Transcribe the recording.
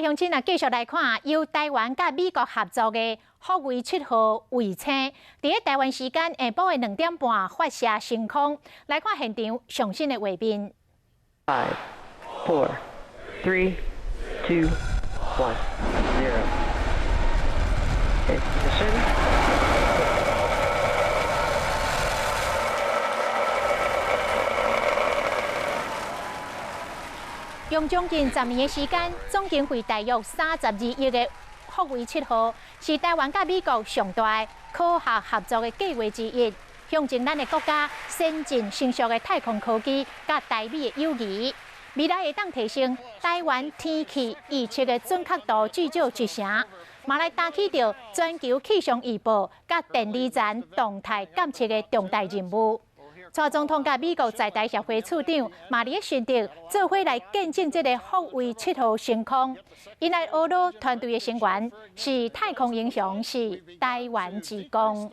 鄉親啊，繼續來看由台灣佮美國合作的福衛七號衛星，佇咧台灣時間下晡的2點半發射升空。來看現場上新的畫面。 Five, four, three, two, one, zero. Ignition. 用將近10年的時間，總經費大約32億的福衛七號，是台灣佮美國上大科學合作的計劃之一，象徵咱的國家先進成熟的太空科技佮台美的友誼。未來會當提升台灣天氣預測的準確度至少一成，嘛來擔起著全球氣象預報佮電離層動態監測的重大任務。蔡總統佮美國在台協會處長嘛佇咧順德做伙來見證這个福衛七號升空。𪜶來呵咾團隊的成員是太空英雄，是台灣之光。